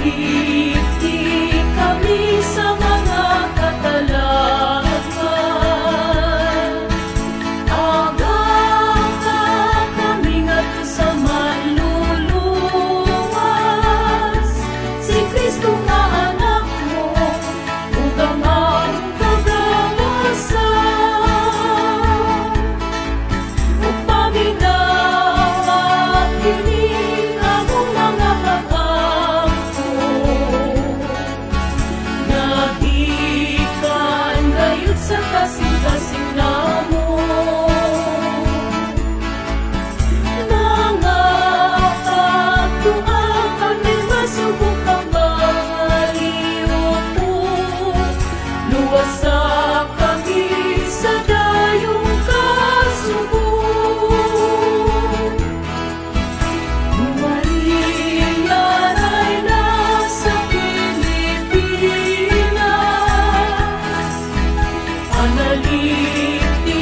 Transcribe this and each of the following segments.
Analiti kami sa mga katalagman. Aga ka kami ngadto sa manluluwas. Si Kristo nga anak mo, ug ang among kagawasan. Ug paminawa kini among mga pag-ampo, nga gikan gayud sa kasing-kasing namo. Mga pagtua kami masubok ang mga. Luwasa kami sa dayong kasubo. Maria, Reyna sa Pilipinas, Analiti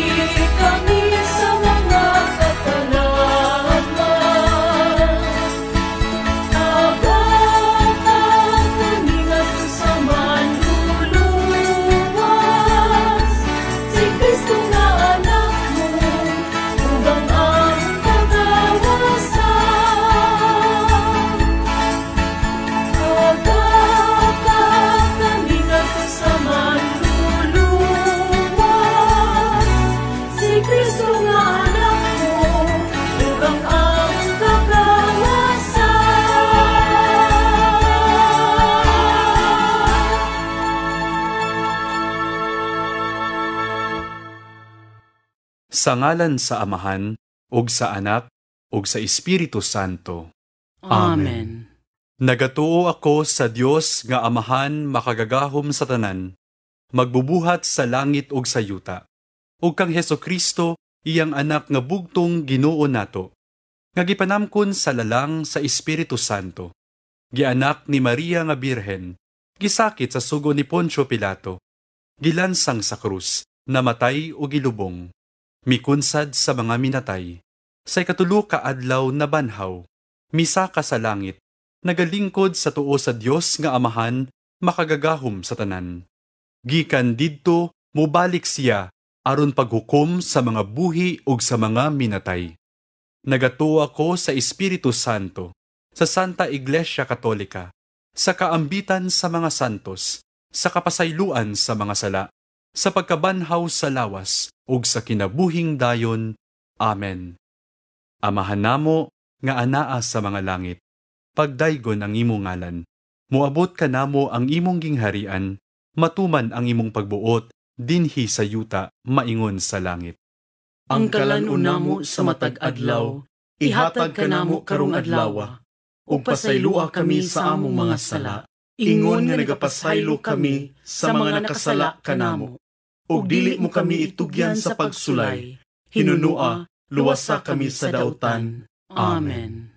kami sa mga katalagman. Aga ka kami ngadto sa manluluwas. Si Kristo nga anak mo, ug ang among kagawasan. Aga ka kami ngadto sa manluluwas. Si Kristo nga anak mo, ug ang among kagawasan. Sa ngalan sa Amahan, ug sa Anak, ug sa Espiritu Santo. Amen. Nagatuo ako sa Dios nga Amahan makagagahom sa tanan, magbubuhat sa langit ug sa yuta, ug kang Hesukristo, iyang anak nga bugtong Ginoo nato, nga gipanamkon sa lalang sa Espiritu Santo, gianak ni Maria nga Birhen, gisakit sa sugo ni Poncio Pilato, gilansang sa krus, namatay ug gilubong, mikunsad sa mga minatay, sa ikatulo ka adlaw nabanhaw, misaka sa langit, nagalingkod sa tuo sa Dios nga Amahan makagagahom sa tanan. Gikan didto mobalik siya aron paghukom sa mga buhi ug sa mga minatay. Nagatuo ako sa Espiritu Santo, sa Santa Iglesia Katolika, sa kaambitan sa mga santos, sa kapasayloan sa mga sala, sa pagkabanhaw sa lawas ug sa kinabuhing dayon. Amen. Amahan namo nga anaa sa mga langit, pagdaygon ang imong ngalan. Moabot kanamo ang imong gingharian, matuman ang imong pagbuot dinhi sa yuta maingon sa langit. Ang kalan-on namo sa matag adlaw, ihatag kanamo karong adlawa, ug pasayloa kami sa among mga sala, ingon nga nagapasaylo kami sa mga nakasala kanamo. Ug dili mo kami itugyan sa pagsulay, hinunua, luwasa kami sa dautan. Amen.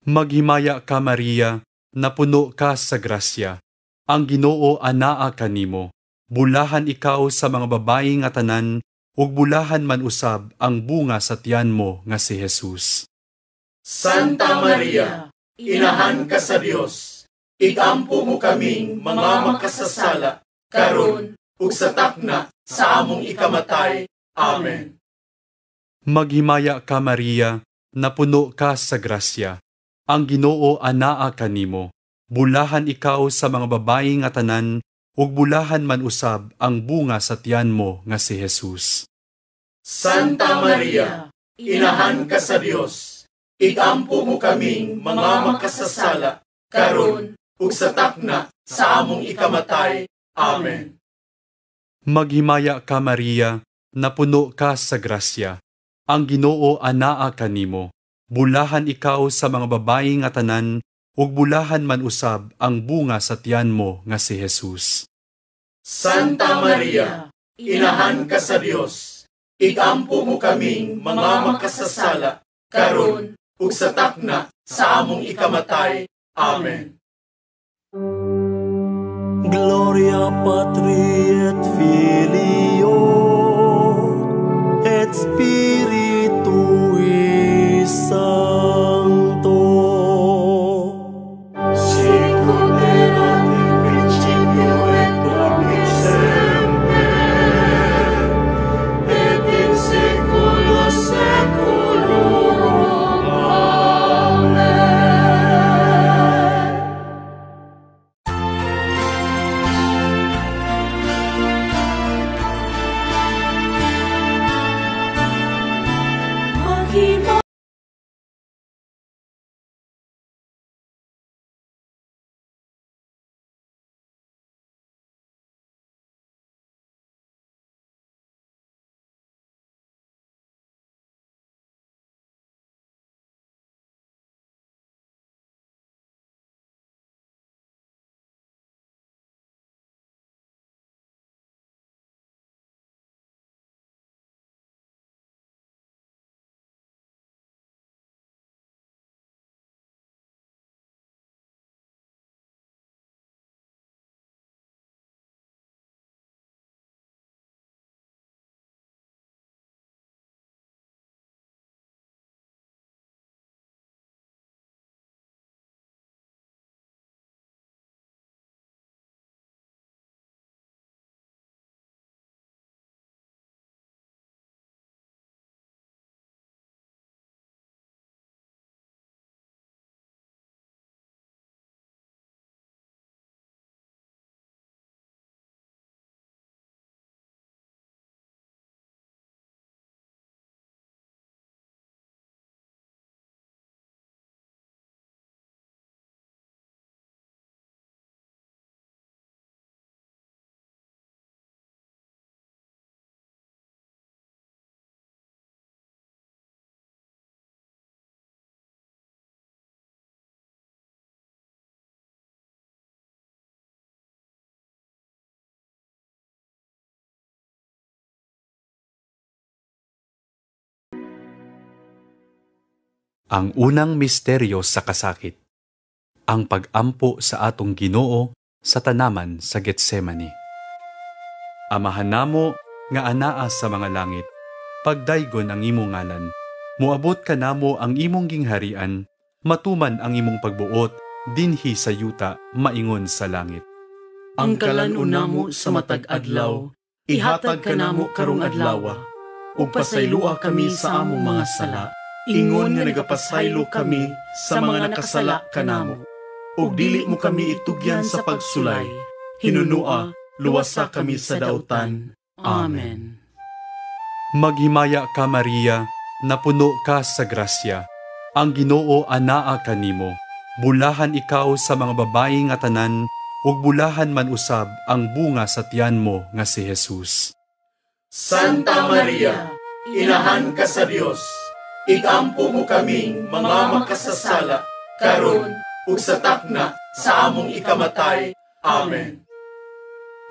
Maghimaya ka, Maria, napuno ka sa grasya. Ang Ginoo anaa kanimo. Bulahan ikaw sa mga babayi nga tanan, ug bulahan man usab ang bunga sa tiyan mo nga si Jesus. Santa Maria, inahan ka sa Dios, igampo mo kaming mga makasasala, karon ug sa takna sa among ikamatay. Amen. Maghimaya ka, Maria, napuno ka sa grasya. Ang Ginoo anaa kanimo. Bulahan ikaw sa mga babayi nga tanan, ug bulahan man usab ang bunga sa tiyan mo nga si Jesus. Santa Maria, inahan ka sa Dios, igampo mo kaming mga makasasala, karon ug sa takna sa among ikamatay. Amen. Maghimaya ka, Maria, napuno ka sa grasya. Ang Ginoo anaa kanimo. Bulahan ikaw sa mga babayi nga tanan, ug bulahan man usab ang bunga sa tiyan mo nga si Jesus. Santa Maria, inahan ka sa Dios, igampo mo kaming mga makasasala, karon ug sa takna sa among ikamatay. Amen. Gloria Patri et Filio et Spiritui Sancto. Sicut Ang unang misteryo sa kasakit. Ang pag-ampo sa atong Ginoo sa tanaman sa Getsemani. Amahan namo nga anaa sa mga langit, pagdaygon ang imong ngalan. Moabot kanamo ang imong gingharian, matuman ang imong pagbuot dinhi sa yuta maingon sa langit. Ang kalan-on namo sa matag adlaw, ihatag kanamo karong adlawa, ug pasayloa kami sa among mga sala, ingon nga nagapasaylo kami sa mga nakasala kanamo. Ug dili mo kami itugyan sa pagsulay, hinunua, luwasa kami sa dautan. Amen. Maghimaya ka, Maria, napuno ka sa grasya. Ang Ginoo anaa kanimo. Bulahan ikaw sa mga babayi nga tanan, ug bulahan man usab ang bunga sa tiyan mo nga si Jesus. Santa Maria, inahan ka sa Dios, igampo mo kaming mga makasasala, karon ug sa takna sa among ikamatay. Amen.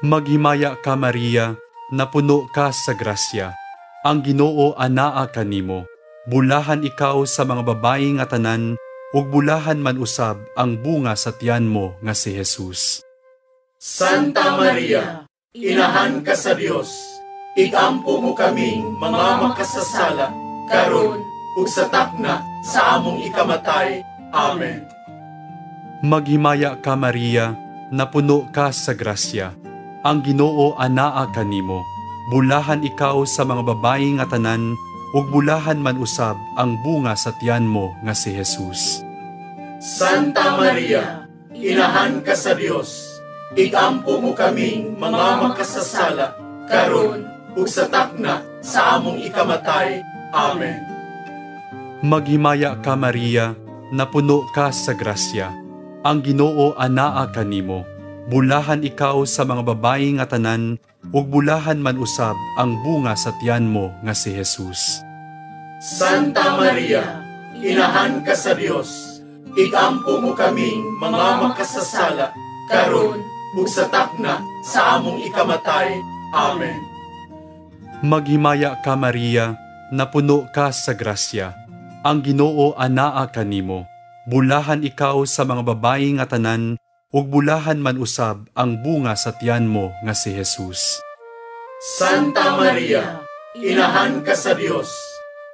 Maghimaya ka, Maria, napuno ka sa grasya. Ang Ginoo anaa kanimo. Bulahan ikaw sa mga babayi nga tanan, ug bulahan man usab ang bunga sa tiyan mo nga si Jesus. Santa Maria, inahan ka sa Dios, igampo mo kaming mga makasasala, karon ug sa takna sa among ikamatay. Amen. Maghimaya ka, Maria, napuno ka sa grasya. Ang Ginoo anaa kanimo. Bulahan ikaw sa mga babayi nga tanan, ug bulahan man usab ang bunga sa tiyan mo nga si Jesus. Santa Maria, inahan ka sa Dios, igampo mo kaming mga makasasala, karon ug sa takna sa among ikamatay. Amen. Maghimaya ka, Maria, napuno ka sa grasya. Ang Ginoo anaa kanimo. Bulahan ikaw sa mga babayi nga tanan, ug bulahan man usab ang bunga sa tiyan mo nga si Jesus. Santa Maria, inahan ka sa Dios, igampo mo kaming mga makasasala, karon ug sa takna sa among ikamatay. Amen. Maghimaya ka, Maria, napuno ka sa grasya. Ang Ginoo anaa kanimo. Bulahan ikaw sa mga babayi nga tanan, ug bulahan man usab ang bunga sa tiyan mo nga si Jesus. Santa Maria, inahan ka sa Dios,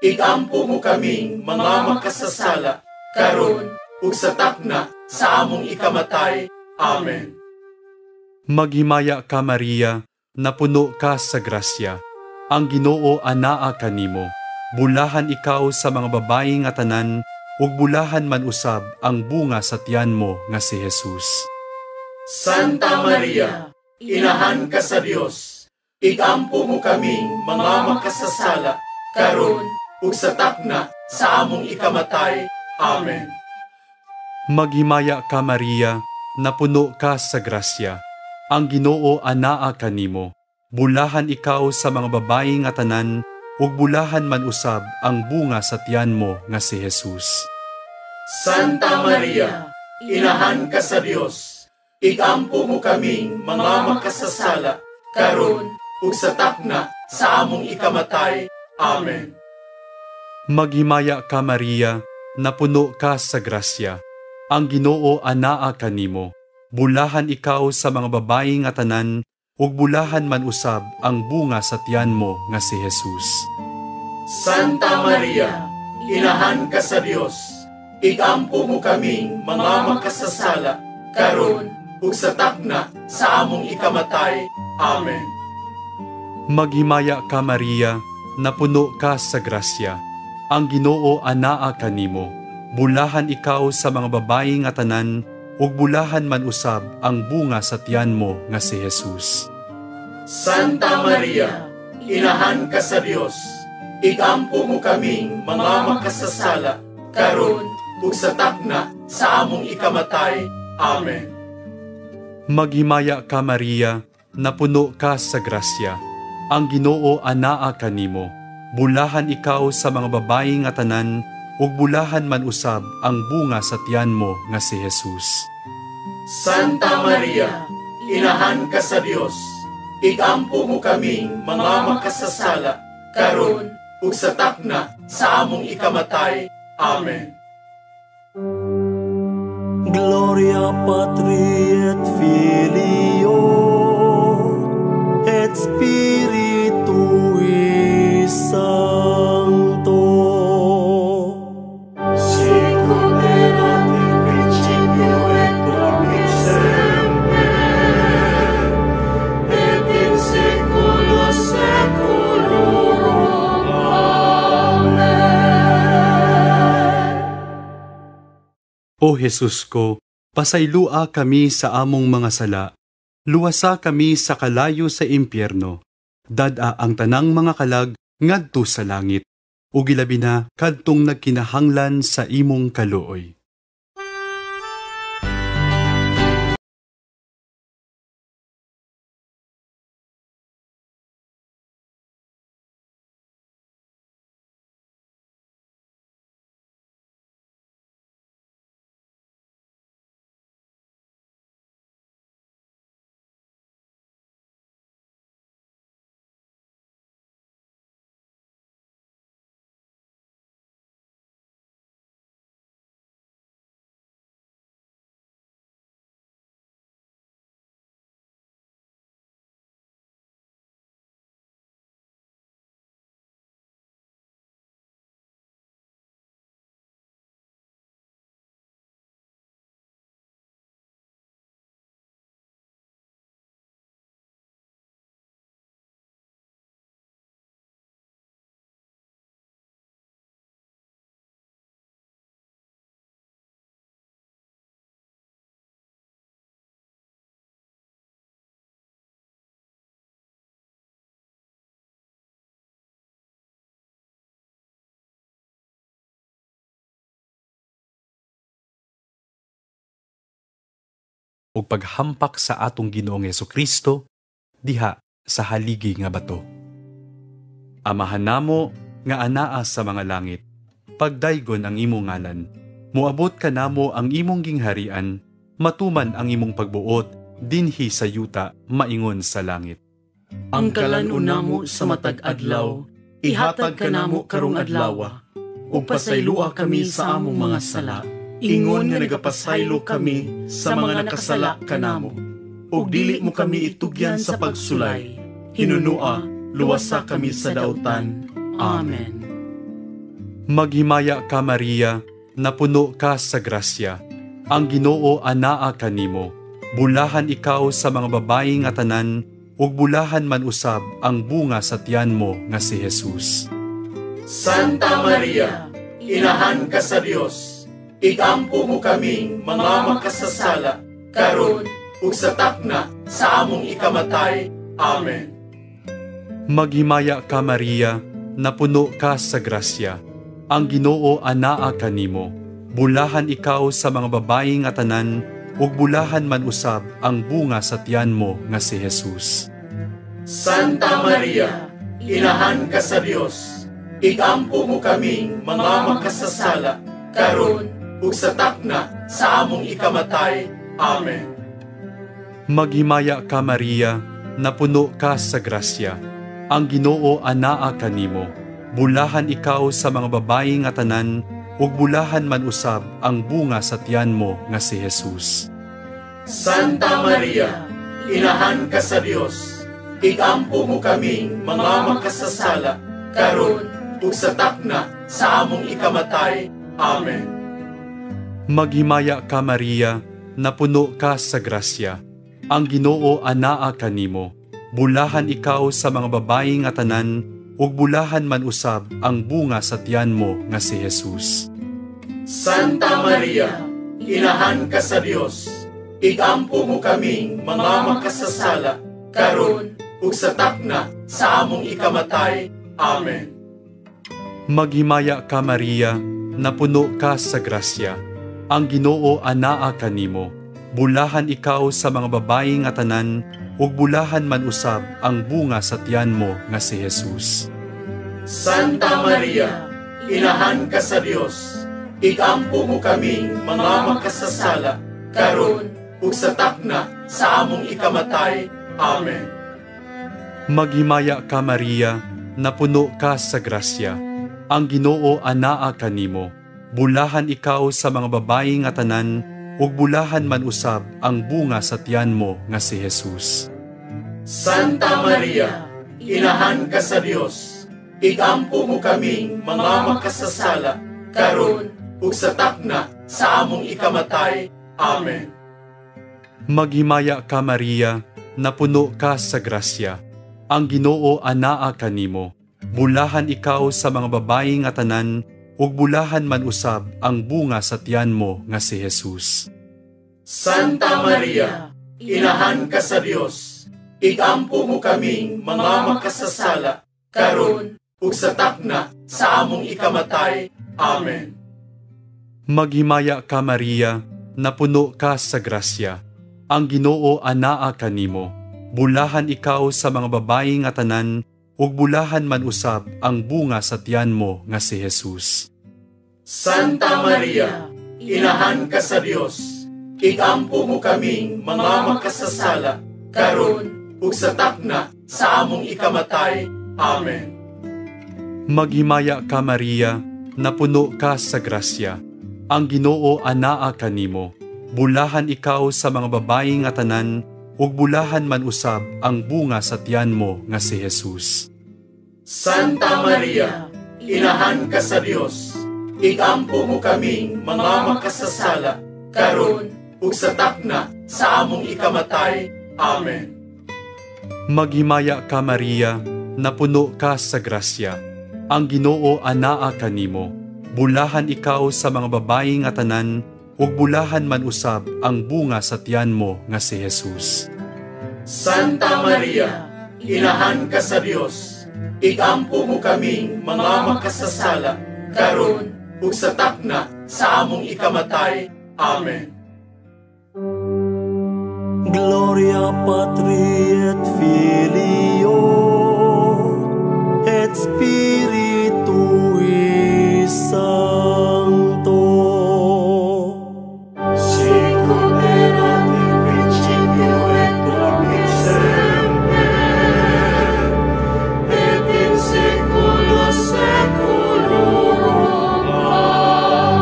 igampo mo kaming mga makasasala, karon ug sa takna sa among ikamatay. Amen. Maghimaya ka, Maria, napuno ka sa grasya. Ang Ginoo anaa kanimo. Bulahan ikaw sa mga babayi nga tanan, ug bulahan man usab ang bunga sa tiyan mo nga si Jesus. Santa Maria, inahan ka sa Dios, igampo mo kaming mga makasasala, karon ug sa takna sa among ikamatay. Amen. Maghimaya ka, Maria, napuno ka sa grasya. Ang Ginoo anaa kanimo. Bulahan ikaw sa mga babayi nga tanan, ug bulahan man usab ang bunga sa tiyan mo nga si Jesus. Santa Maria, inahan ka sa Dios, igampo mo kaming mga makasasala, karon ug sa takna sa among ikamatay. Amen. Maghimaya ka, Maria, napuno ka sa grasya. Ang Ginoo anaa kanimo. Bulahan ikaw sa mga babayi nga tanan, ug bulahan man usab ang bunga sa tiyan mo nga si Jesus. Santa Maria, inahan ka sa Dios, igampo mo kaming mga makasasala, karon ug sa takna sa among ikamatay. Amen. Maghimaya ka, Maria, napuno ka sa grasya. Ang Ginoo anaa kanimo. Bulahan ikaw sa mga babayi nga tanan, ug bulahan man usab ang bunga sa tiyan mo nga si Jesus. Santa Maria, inahan ka sa Dios, igampo mo kaming mga makasasala, karon ug sa takna sa among ikamatay. Amen. Maghimaya ka, Maria, napuno ka sa grasya. Ang Ginoo anaa kanimo. Bulahan ikaw sa mga babayi nga tanan, ug bulahan man usab ang bunga sa tiyan mo nga si Jesus. Santa Maria, inahan ka sa Dios, igampo mo kaming mga makasasala, karon ug sa takna sa among ikamatay. Amen. Gloria Patri et Filio et Spiritui Sancto. Sicut erat in principio et nunc et semper, et in saeculo saeculorum. Amen. O Jesus ko, pasaylua kami sa among mga sala. Luwasa kami sa kalayo sa impyerno. Dad-a ang tanang mga kalag ngadto sa langit. Ug ilabi na kadtong nagkinahanglan sa imong kaluoy. Ug paghampak sa atong Ginoong Hesukristo diha sa haligi nga bato. Amahan namo nga anaa sa mga langit, pagdaygon ang imong ngalan. Moabot kanamo ang imong gingharian, matuman ang imong pagbuot dinhi sa yuta maingon sa langit. Ang kalan-on namo sa matag adlaw, ihatag kanamo karong adlawa, ug pasaylua kami sa among mga sala, ingon nga nagapasaylo kami sa mga nakasala kanamo. Ug dili mo kami itugyan sa pagsulay, hinunua, luwasa kami sa dautan. Amen. Maghimaya ka, Maria, napuno ka sa grasya. Ang Ginoo anaa kanimo. Bulahan ikaw sa mga babayi nga tanan, ug bulahan man usab ang bunga sa tiyan mo nga si Jesus. Santa Maria, inahan ka sa Dios, igampo mo kaming mga makasasala, karon ug sa takna sa among ikamatay. Amen. Maghimaya ka, Maria, napuno ka sa grasya. Ang Ginoo anaa kanimo. Bulahan ikaw sa mga babayi nga tanan, ug bulahan man usab ang bunga sa tiyan mo nga si Jesus. Santa Maria, inahan ka sa Dios, igampo mo kaming mga makasasala, karon ug sa takna sa among ikamatay. Amen. Maghimaya ka, Maria, napuno ka sa grasya. Ang Ginoo anaa kanimo. Bulahan ikaw sa mga babayi nga tanan, ug bulahan man usab ang bunga sa tiyan mo nga si Jesus. Santa Maria, inahan ka sa Dios, igampo mo kaming mga makasasala, karon ug sa takna sa among ikamatay. Amen. Maghimaya ka, Maria, napuno ka sa grasya. Ang Ginoo anaa kanimo. Bulahan ikaw sa mga babayi nga tanan, ug bulahan man usab ang bunga sa tiyan mo nga si Jesus. Santa Maria, inahan ka sa Dios, igampo mo kaming mga makasasala, karon ug sa takna sa among ikamatay. Amen. Maghimaya ka, Maria, napuno ka sa grasya. Ang Ginoo anaa kanimo. Bulahan ikaw sa mga babayi nga tanan, ug bulahan man usab ang bunga sa tiyan mo nga si Jesus. Santa Maria, inahan ka sa Dios, igampo mo kaming mga makasasala, karon ug sa takna sa among ikamatay. Amen. Maghimaya ka, Maria, napuno ka sa grasya. Ang Ginoo anaa kanimo. Bulahan ikaw sa mga babayi nga tanan, ug bulahan man usab ang bunga sa tiyan mo nga si Jesus. Santa Maria, Inahan ka sa Dios, igampo mo kaming mga makasasala, karon ug sa takna sa among ikamatay. Amen. Maghimaya ka, Maria, napuno ka sa grasya. Ang Ginoo anaa kanimo. Bulahan ikaw sa mga babayi nga tanan, ug bulahan man usab ang bunga sa tiyan mo nga si Jesus. Santa Maria, Inahan ka sa Dios, igampo mo kaming mga makasasala, karon ug sa takna sa among ikamatay. Amen. Maghimaya ka, Maria, napuno ka sa grasya. Ang Ginoo anaa kanimo. Bulahan ikaw sa mga babayi nga tanan, ug bulahan man usab ang bunga sa tiyan mo nga si Jesus. Santa Maria, Inahan ka sa Dios, igampo mo kaming mga makasasala, karon ug sa takna sa among ikamatay. Amen. Maghimaya ka, Maria, napuno ka sa grasya. Ang Ginoo anaa kanimo. Bulahan ikaw sa mga babayi nga tanan, ug bulahan man usab ang bunga sa tiyan mo nga si Jesus. Santa Maria, Inahan ka sa Dios, igampo mo kaming mga makasasala, karon ug sa takna sa among ikamatay. Amen. Maghimaya ka, Maria, napuno ka sa grasya. Ang Ginoo anaa kanimo. Bulahan ikaw sa mga babayi nga tanan, ug bulahan man usab ang bunga sa tiyan mo nga si Jesus. Santa Maria, Inahan ka sa Dios, igampo mo kaming mga makasasala, karon ug sa takna sa among ikamatay. Amen. Gloria Patri et Filio et Spiritui Sancto. Sicut erat in principio et nunc et semper, et in saeculo saeculorum.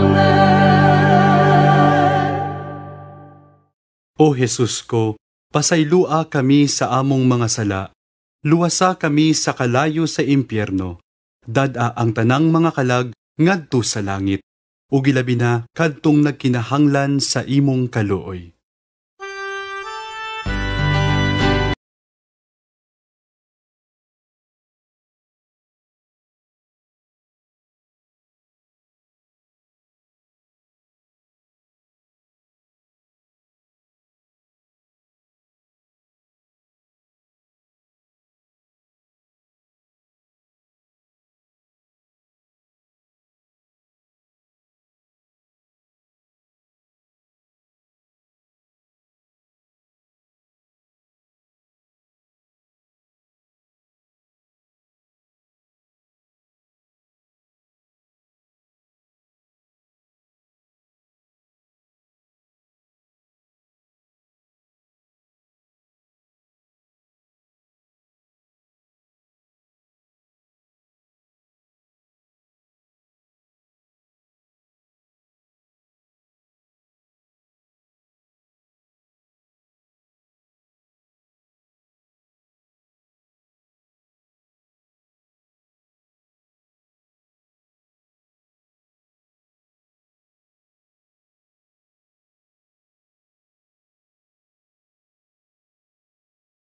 Amen. O Jesus ko, pasaylua kami sa among mga sala. Luwasa kami sa kalayo sa impyerno. Dad-a ang tanang mga kalag ngadto sa langit. Ug ilabi na kadtong nagkinahanglan sa imong kaluoy.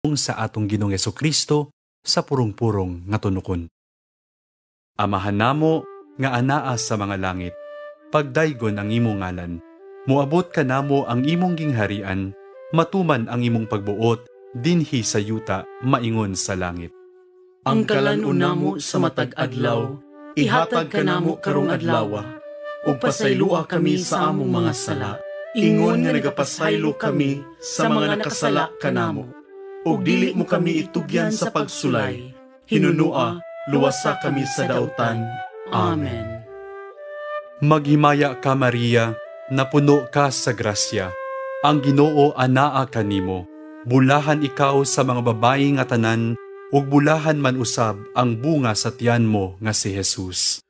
Sa atong Ginoong Hesukristo sa purong-purong nga tunukon. Amahan namo nga anaa sa mga langit, pagdaygon ang imong ngalan. Moabot kanamo ang imong gingharian, matuman ang imong pagbuot dinhi sa yuta maingon sa langit. Ang kalan-on namo sa matag adlaw, ihatag kanamo karong adlawa, ug pasaylua kami sa among mga sala, ingon nga nagapasaylo kami sa mga nakasala kanamo. Ug dili mo kami itugyan sa pagsulay, hinunua, luwasa kami sa dautan. Amen. Maghimaya ka, Maria, napuno ka sa grasya. Ang Ginoo anaa kanimo. Bulahan ikaw sa mga babayi nga tanan, ug bulahan man usab ang bunga sa tiyan mo nga si Jesus.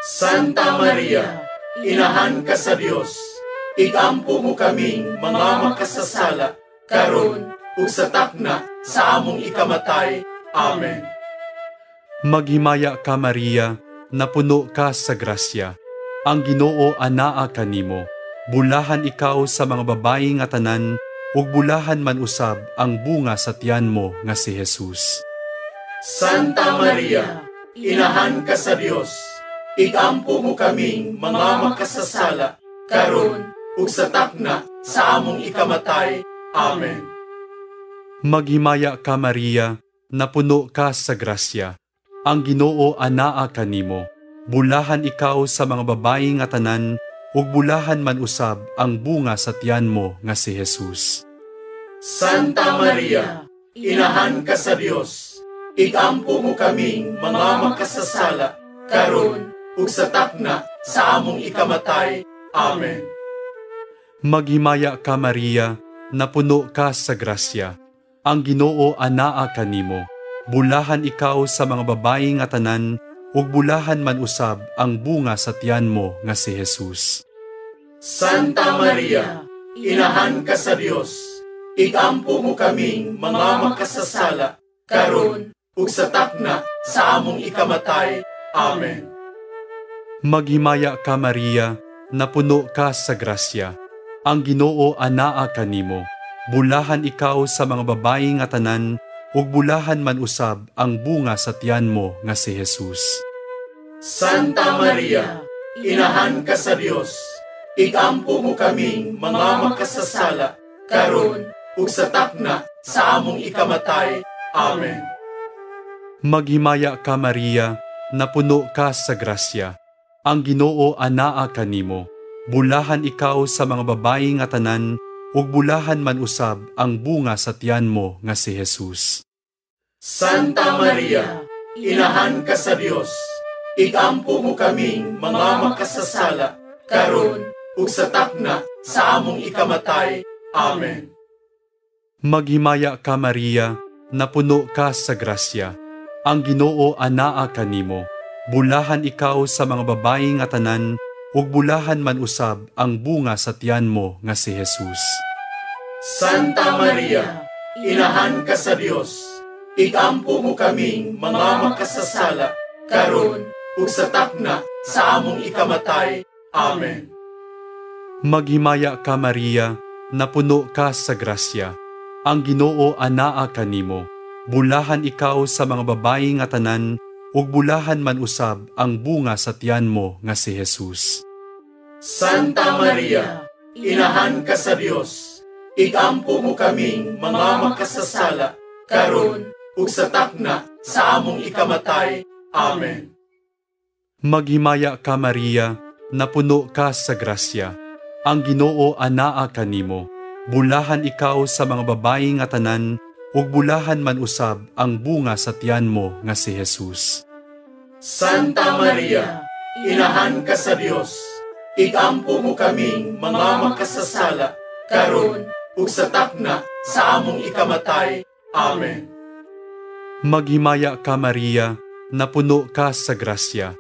Santa Maria, Inahan ka sa Dios, igampo mo kaming mga makasasala, karon ug sa takna sa among ikamatay. Amen. Maghimaya ka, Maria, napuno ka sa grasya. Ang Ginoo anaa kanimo. Bulahan ikaw sa mga babayi nga tanan, ug bulahan man usab ang bunga sa tiyan mo nga si Jesus. Santa Maria, Inahan ka sa Dios, igampo mo kaming mga makasasala, karon ug sa takna sa among ikamatay. Amen. Maghimaya ka, Maria, napuno ka sa grasya. Ang Ginoo anaa kanimo. Bulahan ikaw sa mga babayi nga tanan, ug bulahan man usab ang bunga sa tiyan mo nga si Jesus. Santa Maria, Inahan ka sa Dios, igampo mo kaming mga makasasala, karon ug sa takna sa among ikamatay. Amen. Maghimaya ka, Maria, napuno ka sa grasya. Ang Ginoo anaa kanimo. Bulahan ikaw sa mga babayi nga tanan, ug bulahan man usab ang bunga sa tiyan mo nga si Jesus. Santa Maria, Inahan ka sa Dios, igampo mo kaming mga makasasala, karon ug sa takna sa among ikamatay. Amen. Maghimaya ka, Maria, napuno ka sa grasya. Ang Ginoo anaa kanimo. Bulahan ikaw sa mga babayi nga tanan, ug bulahan man usab ang bunga sa tiyan mo nga si Jesus. Santa Maria, Inahan ka sa Dios, igampo mo kaming mga makasasala, karon ug sa takna sa among ikamatay. Amen. Maghimaya ka, Maria, napuno ka sa grasya. Ang Ginoo anaa kanimo. Bulahan ikaw sa mga babayi nga tanan, ug bulahan man usab ang bunga sa tiyan mo nga si Jesus. Santa Maria, Inahan ka sa Dios, igampo mo kaming mga makasasala, karon ug sa takna sa among ikamatay. Amen. Maghimaya ka, Maria, napuno ka sa grasya. Ang Ginoo anaa kanimo. Bulahan ikaw sa mga babayi nga tanan, ug bulahan man usab ang bunga sa tiyan mo nga si Jesus. Santa Maria, Inahan ka sa Dios, igampo mo kaming mga makasasala, karon ug sa takna sa among ikamatay. Amen. Maghimaya ka, Maria, napuno ka sa grasya. Ang Ginoo anaa kanimo. Bulahan ikaw sa mga babayi nga tanan, ug bulahan man usab ang bunga sa tiyan mo nga si Jesus. Santa Maria, Inahan ka sa Dios, igampo mo kaming mga makasasala, karon ug sa takna sa among ikamatay. Amen. Maghimaya ka, Maria, napuno ka sa grasya. Ang Ginoo anaa kanimo. Bulahan ikaw sa mga babayi nga tanan, ug bulahan man usab ang bunga sa tiyan mo nga si Jesus. Santa Maria, Inahan ka sa Dios, igampo mo kaming mga makasasala, karon ug sa takna sa among ikamatay. Amen. Maghimaya ka, Maria, napuno ka sa grasya.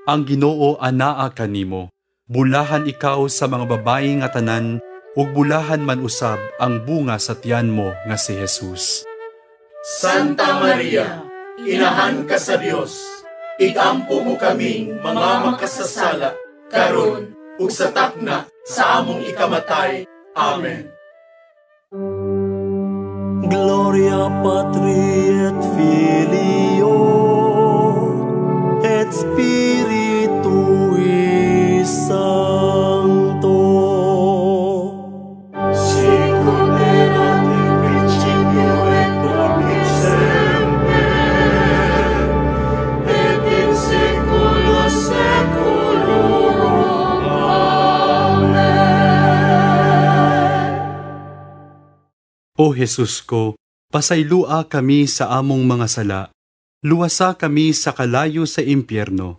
Ang Ginoo anaa kanimo. Bulahan ikaw sa mga babayi nga tanan, ug bulahan man usab ang bunga sa tiyan mo nga si Jesus. Santa Maria, Inahan ka sa Dios, igampo mo kaming mga makasasala, karon ug sa takna sa among ikamatay. Amen. Gloria Patri et Filio et Spiritui Sancto. Sicut erat in principio et nunc et semper, et in saeculo saeculorum. Amen. O Jesus ko, pasaylua kami sa among mga sala. Luwasa kami sa kalayo sa impyerno.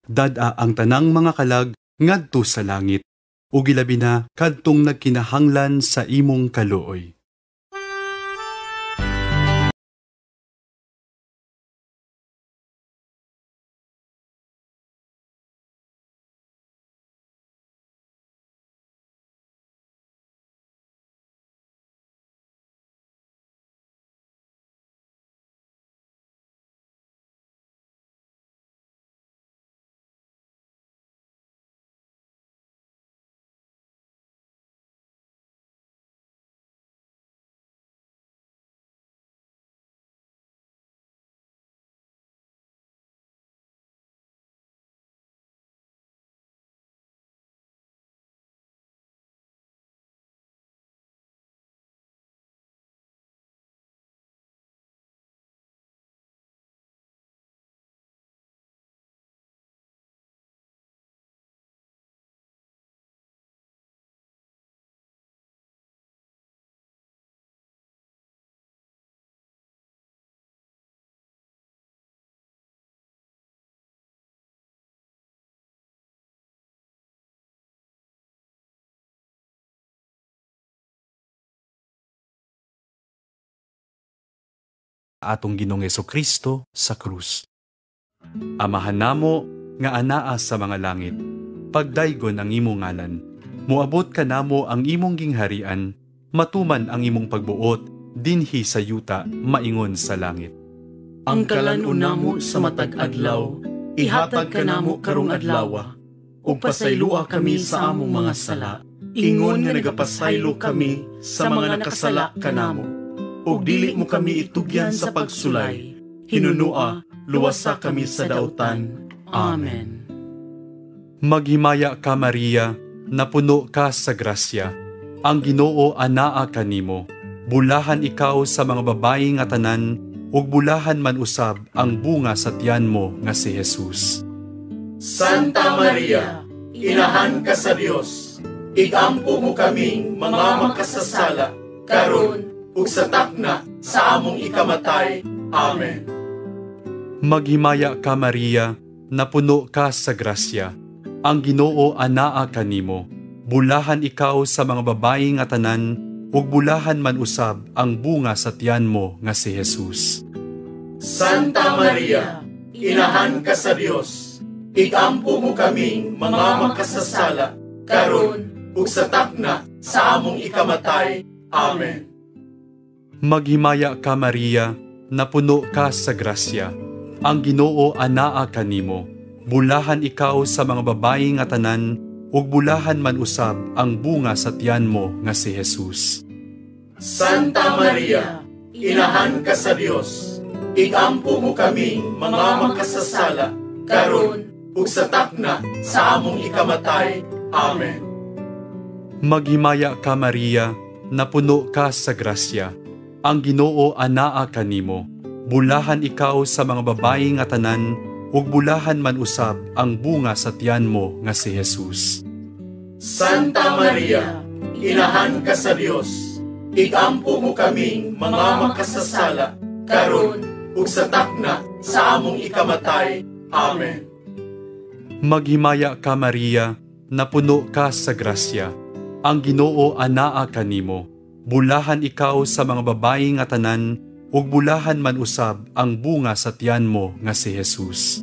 Dad-a ang tanang mga kalag ngadto sa langit, ug ilabi na kadtong nagkinahanglan sa imong kaluoy. Atong Ginoong Kristo sa krus. Amahan namo nga anaa sa mga langit, pagdaygon ang imong ngalan. Moabot kanamo ang imong gingharian, matuman ang imong pagbuot dinhi sa yuta maingon sa langit. Ang kalan-on namo sa matag adlaw, ihatag kanamo karong adlawa, ug pasayloa kami sa among mga sala, ingon nga nagapasaylo kami sa mga nakasala kanamo. Ug dili mo kami itugyan sa pagsulay, hinunua luwasa kami sa dautan. Amen. Maghimaya ka, Maria, napuno ka sa grasya. Ang Ginoo anaa kanimo. Bulahan ikaw sa mga babayi nga tanan, ug bulahan man usab ang bunga sa tiyan mo nga si Jesus. Santa Maria, inahan ka sa Dios, igampo mo kaming mga makasasala, karon ug sa takna sa among ikamatay. Amen. Maghimaya ka, Maria, napuno ka sa grasya. Ang Ginoo anaa kanimo. Bulahan ikaw sa mga babayi nga tanan, ug bulahan man usab ang bunga sa tiyan mo nga si Jesus. Santa Maria, inahan ka sa Dios, igampo mo kaming mga makasasala, karon ug sa takna sa among ikamatay. Amen. Maghimaya ka, Maria, napuno ka sa grasya. Ang Ginoo anaa kanimo. Bulahan ikaw sa mga babayi nga tanan, ug bulahan man usab ang bunga sa tiyan mo nga si Jesus. Santa Maria, inahan ka sa Dios, igampo mo kaming mga makasasala, karon ug sa takna sa among ikamatay. Amen. Maghimaya ka, Maria, napuno ka sa grasya. Ang Ginoo anaa kanimo. Bulahan ikaw sa mga babayi nga tanan, ug bulahan man usab ang bunga sa tiyan mo nga si Jesus. Santa Maria, inahan ka sa Dios, igampo mo kaming mga makasasala, karon ug sa takna sa among ikamatay. Amen. Maghimaya ka, Maria, napuno ka sa grasya. Ang Ginoo anaa kanimo. Bulahan ikaw sa mga babayi nga tanan, ug bulahan man usab ang bunga sa tiyan mo nga si Jesus.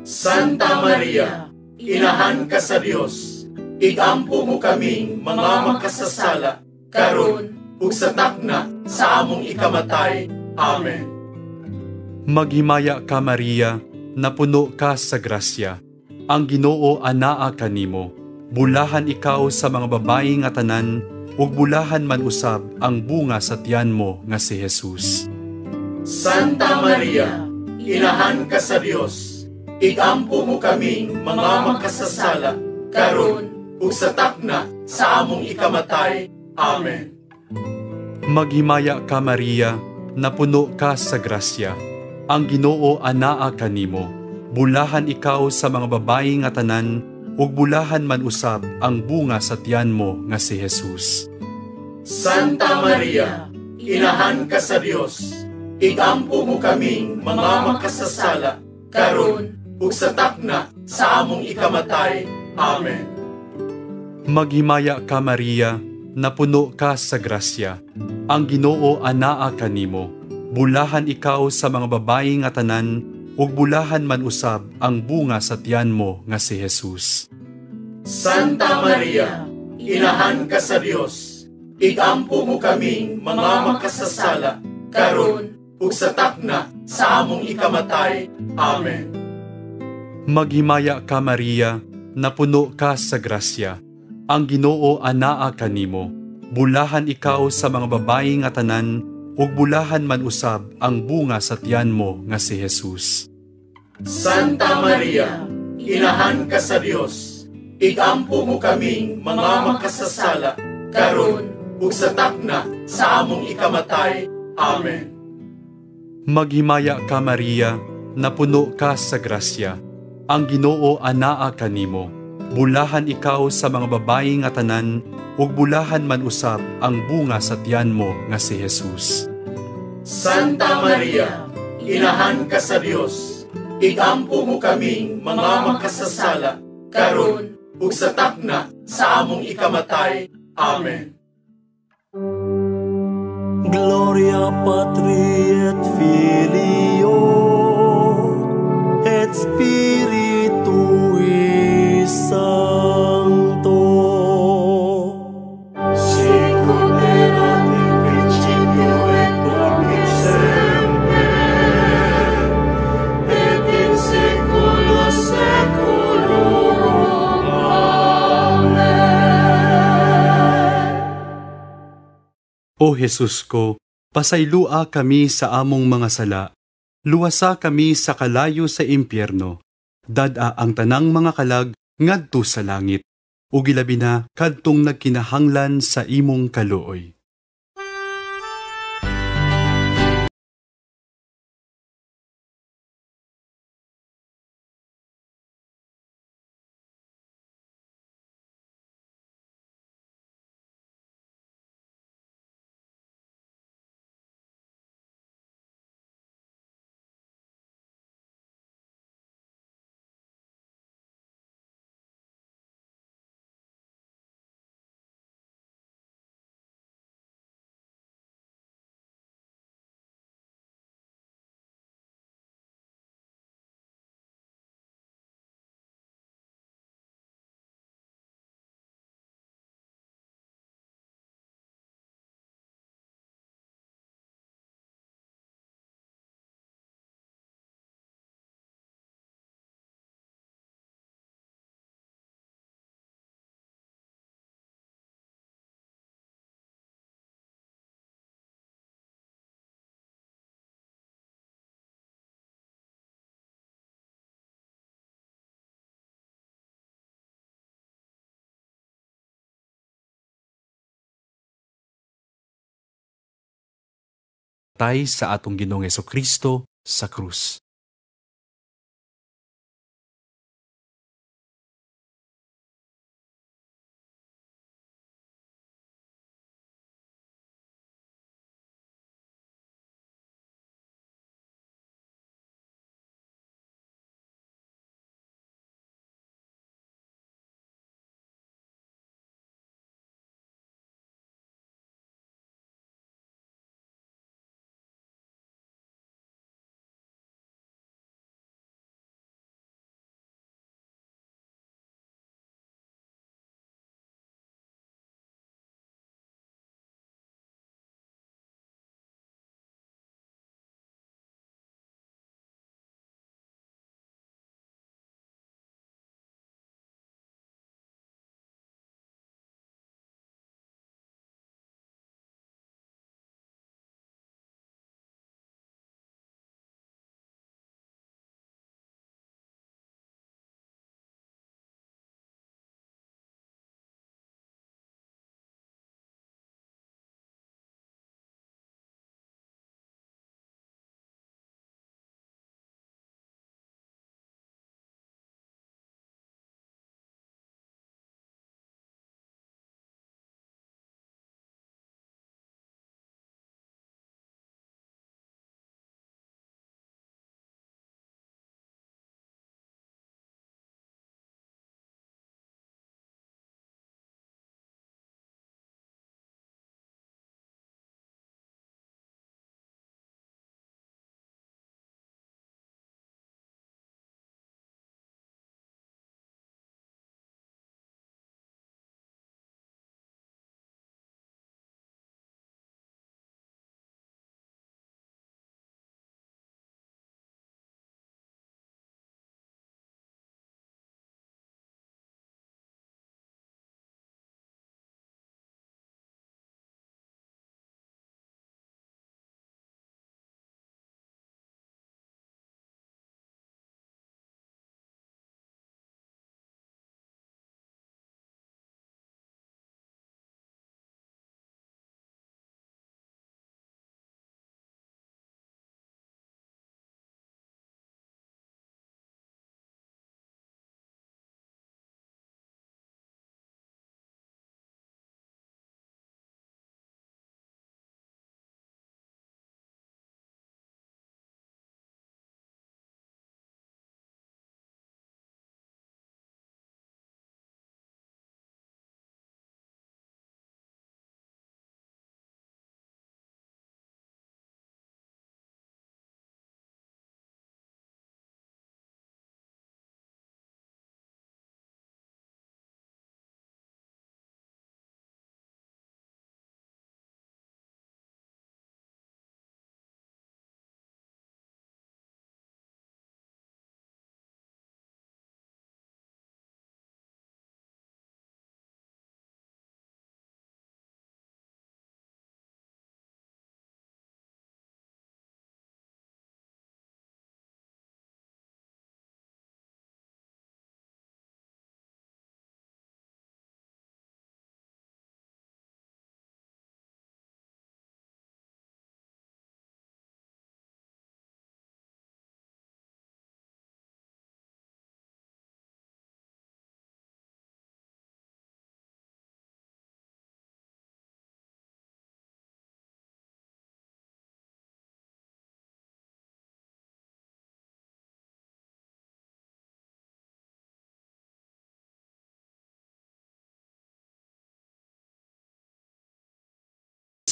Santa Maria, inahan ka sa Dios, igampo mo kaming mga makasasala, karon ug sa takna sa among ikamatay. Amen. Maghimaya ka, Maria, napuno ka sa grasya. Ang Ginoo anaa kanimo. Bulahan ikaw sa mga babayi nga tanan, ug bulahan man usab ang bunga sa tiyan mo nga si Jesus. Santa Maria, inahan ka sa Dios, igampo mo kaming mga makasasala, karon ug sa takna sa among ikamatay. Amen. Maghimaya ka, Maria, napuno ka sa grasya. Ang Ginoo anaa kanimo. Bulahan ikaw sa mga babayi nga tanan, ug bulahan man usab ang bunga sa tiyan mo nga si Jesus. Santa Maria, inahan ka sa Dios, igampo mo kaming mga makasasala, karon ug sa takna sa among ikamatay. Amen. Maghimaya ka, Maria, napuno ka sa grasya. Ang Ginoo anaa kanimo. Bulahan ikaw sa mga babayi nga tanan, ug bulahan man usab ang bunga sa tiyan mo nga si Jesus. Santa Maria, inahan ka sa Dios, igampo mo kaming mga makasasala, karon ug sa takna sa among ikamatay. Amen. Maghimaya ka, Maria, napuno ka sa grasya. Ang Ginoo anaa kanimo. Bulahan ikaw sa mga babayi nga tanan, ug bulahan man usab ang bunga sa tiyan mo nga si Jesus. Santa Maria, inahan ka sa Dios, igampo mo kaming mga makasasala, karon ug sa takna sa among ikamatay. Amen. Maghimaya ka, Maria, napuno ka sa grasya. Ang Ginoo anaa kanimo. Bulahan ikaw sa mga babayi nga tanan, ug bulahan man usab ang bunga sa tiyan mo nga si Jesus. Santa Maria, inahan ka sa Dios, igampo mo kaming mga makasasala, karon ug sa takna sa among ikamatay. Amen. Gloria Patri et Filio et Spiritui Sancto. Sicut erat in principio et nunc et semper et in saecula saeculorum. Amen. O Jesus ko, pasaylua kami sa among mga sala. Luwasa kami sa kalayo sa impyerno. Dad-a ang tanang mga kalag ngadto sa langit. Ug ilabi na kadtong nagkinahanglan sa imong kaluoy. Tay sa atong Ginoong Hesukristo sa krus.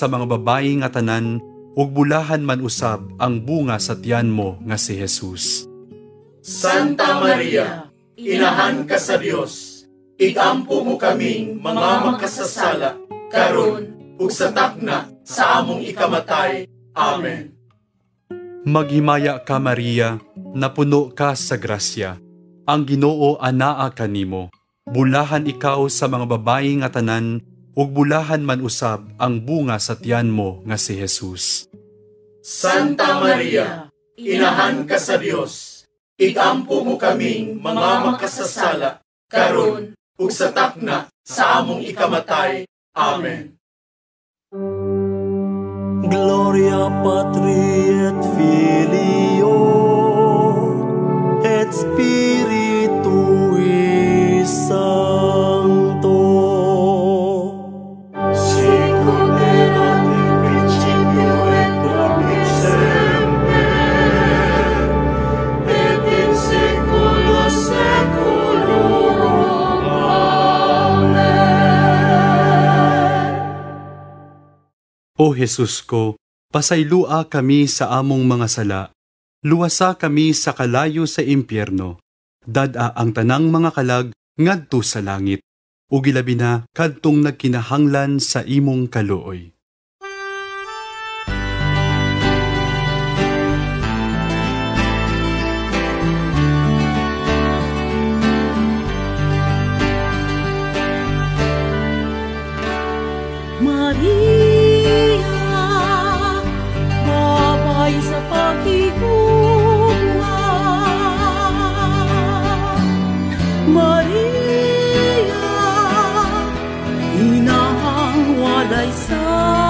sa mga babayi nga tanan, ug bulahan man usab ang bunga sa tiyan mo nga si Jesus. Santa Maria, Inahan ka sa Dios, igampo mo kaming mga makasasala, karon ug sa takna sa among ikamatay. Amen. Maghimaya ka, Maria, napuno ka sa grasya. Ang Ginoo anaa kanimo. Bulahan ikaw sa mga babayi nga tanan, ug bulahan man usab ang bunga sa tiyan mo nga si Jesus. Santa Maria, Inahan ka sa Dios, igampo mo kaming mga makasasala, karon ug sa takna sa among ikamatay. Amen. Gloria Patri et Filio et Spiritui Sancto. Sicut erat in principio et nunc et semper et in saeculo saeculorum. Amen. O Jesus ko, pasaylua kami sa among mga sala. Luwasa kami sa kalayo sa impyerno. Dad-a ang tanang mga kalag ngadto sa langit. Ug ilabi na kadtong nagkinahanglan sa imong kaluoy. Maria, babay sa paghigugma. Maria, inahang walay sala.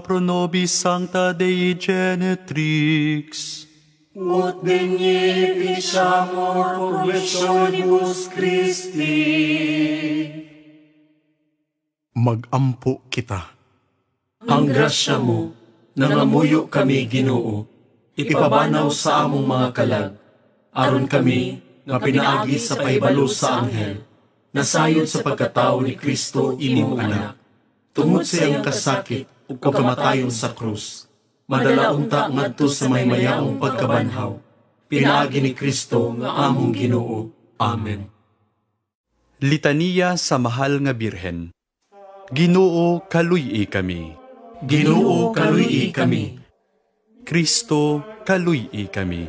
Ora pro nobis sancta Dei genetrix. Ut dignificamur promissionibus Christi. Magampo kita. Ang grasya mo, nangamuyo kami, Ginoo, ipabanaw sa among mga kalag, aron kami nga pinaagi sa pahibalo sa anghel, nasayod sa pagkatao ni Kristo imong anak, tungod sa iyang kasakit ug kamatayon sa krus, madala unta ngadto sa maymayaong pagkabanhaw, pinaagi ni Kristo nga among Ginoo. Amen. Litaniya sa Mahal nga Birhen. Ginoo, kaluy-i kami. Ginoo, kaluy-i kami. Kristo, kaluy-i kami.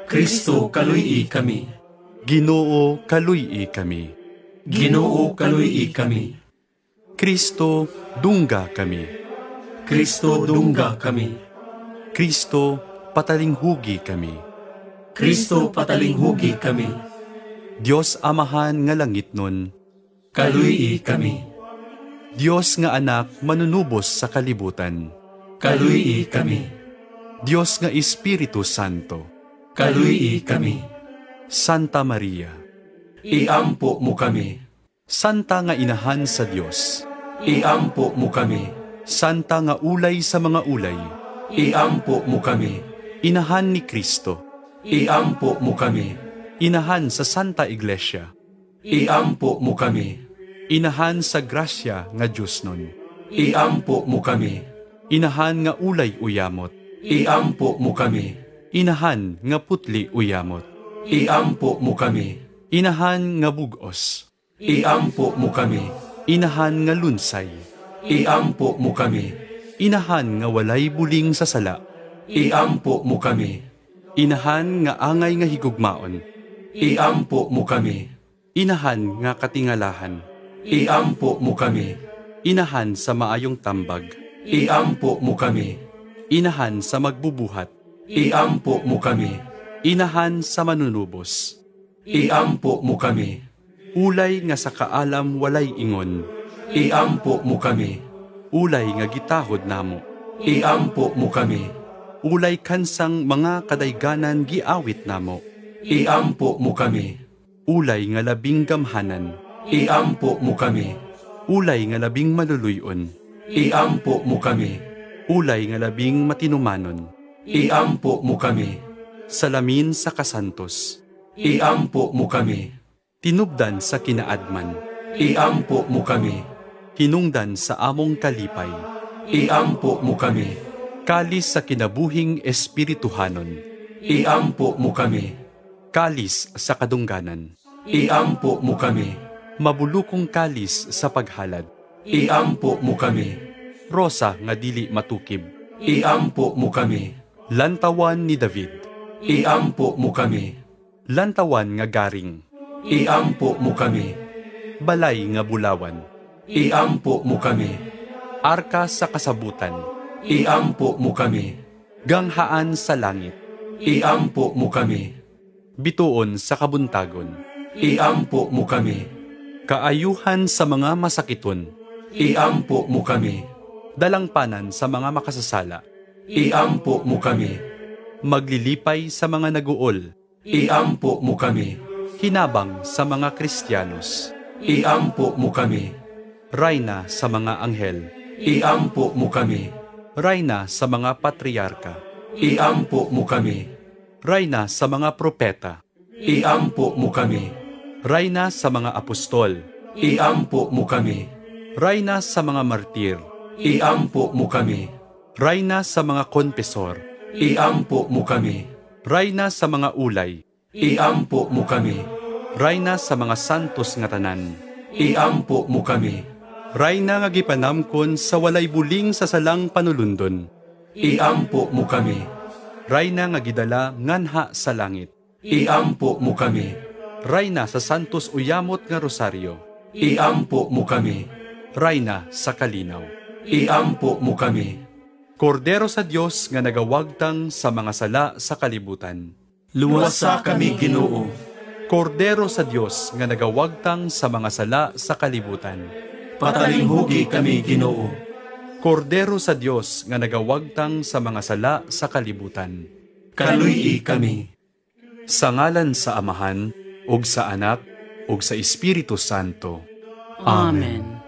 Kristo, kaluy-i kami. Ginoo, kaluy-i kami. Ginoo, kaluy-i kami. Kristo, dungga kami. Kristo, dungga kami. Kristo, patalinghugi kami. Kristo, patalinghugi kami. Dios Amahan nga langitnon, kaluy-i kami. Dios nga anak manunubos sa kalibutan, kaluy-i kami. Dios nga Espiritu Santo, kaluy-i kami. Santa Maria, iampo mo kami. Santa nga inahan sa Dios, iampo mo kami. Santa nga ulay sa mga ulay, iampo mo kami. Inahan ni Kristo, iampo mo kami. Inahan sa Santa Iglesia, iampo mo kami. Inahan sa grasya nga Diyos nun, iampo mo kami. Inahan nga ulay uyamot, iampo mo kami. Inahan nga putli uyamot, iampo mo kami. Inahan nga bugos, iampo mo kami. Inahan nga lunsay, iampo mo kami. Inahan nga walay buling sa sala, iampo mo kami. Inahan nga angay nga higugmaon, iampo mo kami. Inahan nga katingalahan, iampo mo kami. Inahan sa maayong tambag, iampo mo kami. Inahan sa magbubuhat, iampo mo kami. Inahan sa manunubos, iampo mo kami. Ulay nga sa kaalam walay ingon, iampo mo kami. Ulay nga gitahod namo, iampo mo kami. Ulay kansang mga kadayganan giawit namo, iampo mo kami. Ulay nga labing gamhanan, iampo mo kami. Ulay nga labing maluluyon, iampo mo kami. Ulay nga labing matinumanon, iampo mo kami. Salamin sa kasantos, iampo mo kami. Tinubdan sa kinaadman, iampo mo kami. Hinungdan sa among kalipay, iampo mo kami. Kalis sa kinabuhing espirituhanon, iampo mo kami. Kalis sa kadungganan, iampo mo kami. Mabulukong kalis sa paghalad, iampo mo kami. Rosa nga dili matukib, iampo mo kami. Lantawan ni David, iampo mo kami. Lantawan nga garing, iampo mo kami. Balay nga bulawan, iampo mo kami. Arka sa kasabutan, iampo mo kami. Ganghaan sa langit, iampo mo kami. Bituon sa kabuntagon, iampo mo kami. Kaayuhan sa mga masakiton, iampo mo kami. Dalangpanan sa mga makasasala, iampo mo kami. Maglilipay sa mga naguol, iampo mo kami. Hinabang sa mga Kristiyanos, iampo mo kami. Rayna sa mga anghel, iampo mo kami. Rayna sa mga patriarka, iampo mo kami. Rayna sa mga propeta, iampo mo kami. Rayna sa mga apostol, iampo mo kami. Rayna sa mga martir, iampo mo kami. Rayna sa mga konfesor, iampo mo kami. Rayna sa mga ulay, iampo mo kami. Rayna sa mga santos nga tanan, iampo mo kami. Rayna nga gipanamkon sa walay buling sa salang panulundon, iampo mo kami. Rayna nga gidala nganha sa langit, iampo mo kami. Rayna sa santos uyamot nga rosaryo, iampo mo kami. Rayna sa kalinaw, iampo mo kami. Kordero sa Dios nga nagawagtang sa mga sala sa kalibutan, luwasa kami, Ginoo. Kordero sa Dios nga nagawagtang sa mga sala sa kalibutan, patalinghugi kami, Ginoo. Kordero sa Dios nga nagawagtang sa mga sala sa kalibutan. Kaluy-i kami. Sa ngalan sa Amahan, ug sa Anak, ug sa Espiritu Santo. Amen.